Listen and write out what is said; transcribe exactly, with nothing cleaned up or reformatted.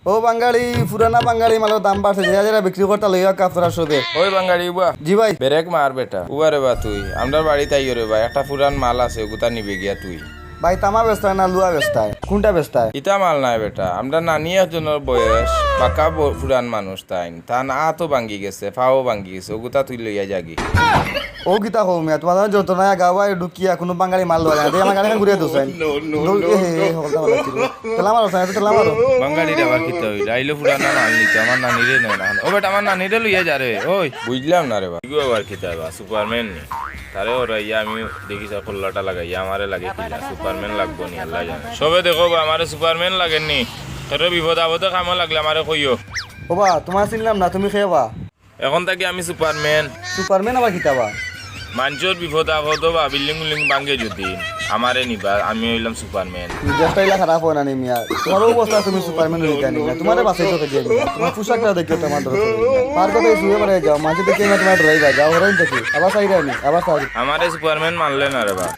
ও বাঙালি, পুরানা বাঙালি মালর দাম বাড়ছে, যেরা যেরা বিক্রি করতা লইয়া কাপড় সবে। ওই বাঙালি, উবা। জি ভাই। ব্রেক মার বেটা। উবা রে বা তুই, আমরার বাড়িত আইও রে বা, একটা পুরান মাল আছে, ওগুতা নিবে গিয়া তুই। ভাই, তামা বেচতায় না লুয়া বেচতায়? কোনটা বেচতায়? ইতা মাল নায় বেটা, আমরার নানি একজনর বয়স, বাক্কা ব-, পুরান মানুষ তাইন, তান আতও ভাঙ্গি গেছে, পাও ভাঙ্গি গেছে, ওগুতা তুই লইয়া যাগি। ও কিতা কও মিয়া, তুমার যন্ত্রণায় গাওয়ায় ঢুকিয়া কুনু বাঙালি মাল লওয়া যায় না। দে আমার গাড়িখান ঘুরিয়া দোসাইন। এ, এ, এ, হকলতা ভালা ছিল। ঠেলা মারো, সাইড ঠেলা মারো। বাঙালির আবার কিতা অইল? আইলো পুরানা মাল নিতে, আমার নানিরে নেয় না। ও বেটা, আমার নানিরে লইয়া যা রে, ওই। বুঝলাম না রে বা। ইগু আবার কিতা বা, সুপারম্যান নি? তারে ওরাইয়া আমি দেখি স্যার কল্লাটা লাগাইয়া, আমারে লাগে কিলা? সুপারম্যান লাগবো নি, আল্লাহ জানে। সবে দেখো বা, আমারে সুপারম্যান লাগের নি। তোর বিপদ আপদে কামো লাগলে আমারে কইও। ও বা, তুমার চিনলাম না, তুমি কে বা? এখন থাকি আমি সুপারম্যান। সুপারম্যান আবার কিতা বা? মানষর বিপদ আপদ বা বিল্ডিং উল্ডিং ভাঙ্গে যদি, আমারে নিবা, আমি অইলাম সুপারম্যান। মেজাজটা ইলা খারাপ অয় না নি মিয়া? তুমার অবস্থা তুমি সুপারম্যান অইতা নি মিয়া? তুমারে বাঁচাইতো কে দিয়া মিয়া? তুমার পোশাকটা দেখিও তো আমার ডর করে মিয়া। পার্কো থাকি ছুয়ে বেড়াই যাও, মানষে দেখিয়া মিয়া তুমারে ডরাইবা। যাও, হরাইন থাকি। আবার চাইরায় নি, আবার চাই। আমারে সুপারম্যান মানলে না রে বা।